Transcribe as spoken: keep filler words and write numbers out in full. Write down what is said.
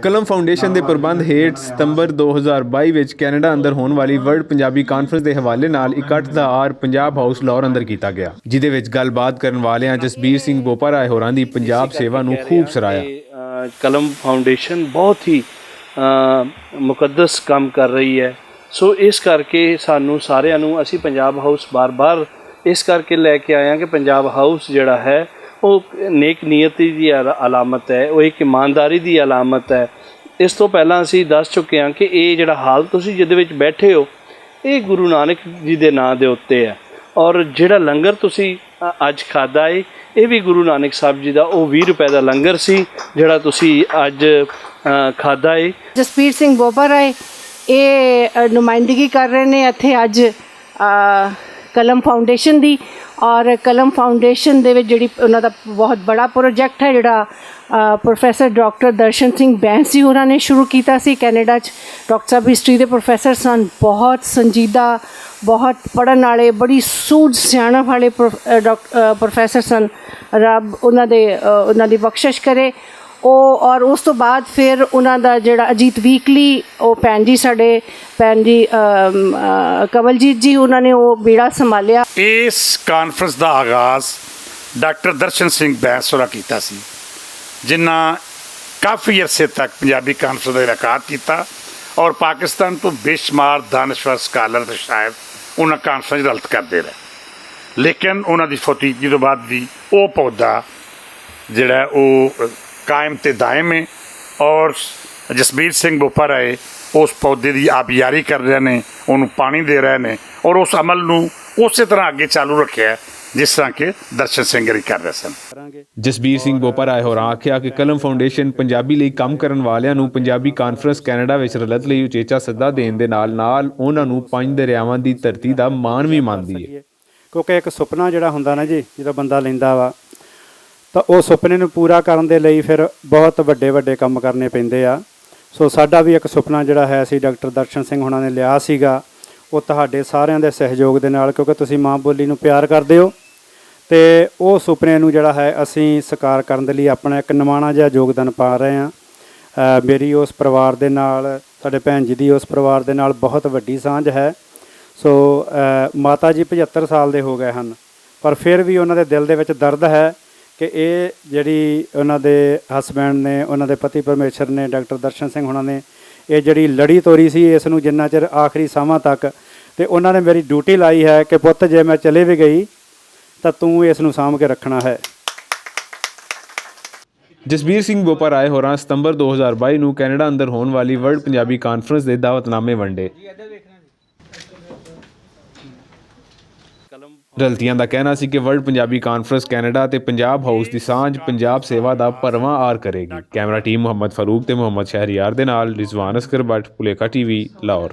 قلم فاؤنڈیشن دے پربند ہیٹھ ستمبر دو ہزار بائی وچ کینیڈا اندر ہون والی ورلڈ پنجابی کانفرنس دے حوالے نال اکٹھ دا آر پنجاب ہاؤس لاہور اندر کیتا گیا، جدے وچ گل بات کرن والیاں جسبیر سنگھ بوپا رائے ہوراں دی پنجاب سیوا نوں خوب سرایا۔ قلم فاؤنڈیشن بہت ہی مقدس کم کر رہی ہے۔ سو اس کر کے سانوں ساریاں نوں اسی پنجاب ہاؤس بار بار اس کر کے لے کے آئے ہاں کہ پنجاب ہاؤس جڑا ہے، وہ نیک نیتی دی علامت ہے، وہ ایک ایمانداری دی علامت ہے۔ اس تو پہلاں اسی دس چکے ہاں کہ یہ جڑا حال تسی جدے وچ بیٹھے ہو، یہ گرو نانک جی دے ناں دے اُتے ہے۔ اور جڑا لنگر تسی اج کھادا ہے، یہ بھی گرو نانک صاحب جی دا وہ ویہہ روپے دا لنگر سی، جڑا تسی اج کھادا ہے۔ جسپیر سنگھ بوبر آئے، یہ نمائندگی کر رہے نے اتھے اج قلم فاؤنڈیشن دی۔ اور قلم فاؤنڈیشن دے وچ جڑی انہاں دا بہت بڑا پروجیکٹ ہے، جڑا پروفیسر ڈاکٹر درشن سنگھ بینسی ہوراں نے شروع کیتا سی کینیڈا چ۔ ڈاکٹر صاحب ہسٹری دے پروفیسر سن، بہت سنجیدہ، بہت پڑھن والے، بڑی سوجھ سیانپ والے پروفیسر سن۔ رب انہاں دے انہاں دی بخشش کرے۔ او اور اس تو بعد پھر انہاں دا جڑا اجیت ویکلی، او پین جی ساڈے پین جی کنولجیت جی انہاں نے او بیڑا سنبھالیا۔ اس کانفرنس دا آغاز ڈاکٹر درشن سنگھ بینس ہوراں کیتا سی، جنہاں کافی عرصے تک پنجابی کانفرنس دا انعقاد کیتا اور پاکستان تو بے شمار دانشور سکالر تے شاعر انہاں کانفرنس رلت کردے رہے، لیکن انہاں دی فوتیگی تو بعد بھی او پودا جڑا ہے او قائم تے دائم ہے۔ اور جسبیر سنگھ بوپر آئے اس پودے دی آبیاری کر رہے نے، انہوں پانی دے رہے نے اور اس عمل نوں اسی طرح اگے چالو رکھیا ہے جس طرح کہ درشن سنگھ گری کر رہے سن۔ جسبیر سنگھ بوپر آئے ہوراں آکھیا کہ قلم فاؤنڈیشن پنجابی لئی کم کرن والیاں نوں پنجابی کانفرنس کینیڈا وچ رلت لئی اچیچا سدا دین دے نال نال انہاں نوں پنج دریاواں دی دھرتی دا مان وی ماندی ہے۔ کیونکہ ایک سپنا جڑا ہوندا نا جی، جدوں بندہ لیندا وا، تاں او سپنے نوں پورا کرن دے لئی پھر بہت وڈے وڈے کم کرنے پیندے آ۔ سو ساڈا وی ایک سپنا جڑا ہے، اسی ڈاکٹر درشن سنگھ ہوناں نے لیا سیگا، او تہاڈے ساریاں دے سہیوگ دے نال، کیونکہ تسی ماں بولی نوں پیار کردے ہو، تے او سپنے نوں جڑا ہے، اسی سکار کرن دے لئی اپنا ایک نمانا جہا یوگدان پا رہے ہاں۔ میری اس پروار دے نال، ساڈے بھین جی دی اس پروار دے نال بہت وڈی سانجھ ہے۔ سو ماتا جی پچھتر سال دے ہو گئے ہن، پر فیر وی انہاں دے دل دے وچ درد ہے کہ ایہہ جیہڑی انہاں دے ہسبینڈ نے، انہاں دے پتی پرمیشر نے ڈاکٹر درشن سنگھ انہاں نے ایہہ جیہڑی لڑی توری سی اس نوں جنہاں چر آخری ساہواں تک، تے انہاں نے میری ڈیوٹی لائی ہے کہ پت جے میں چلے وی گئی، تاں توں اس نوں سانبھ کے رکھنا ہے۔ جسبیر سنگھ بوپا رائے ہوراں ستمبر دو ہزار بائی نوں کینیڈا اندر ہون والی ورلڈ پنجابی کانفرنس دے دعوت نامے ونڈے۔ رلتیاں دا کہنا سی کہ ورلڈ پنجابی کانفرنس کینیڈا تے پنجاب ہاؤس دی سانجھ پنجاب سیوا دا پرواں آر کرے گی۔ کیمرہ ٹیم محمد فاروق تے محمد شہریار دے نال رضوان اصغر بٹ، پلیکا ٹی وی، لاہور۔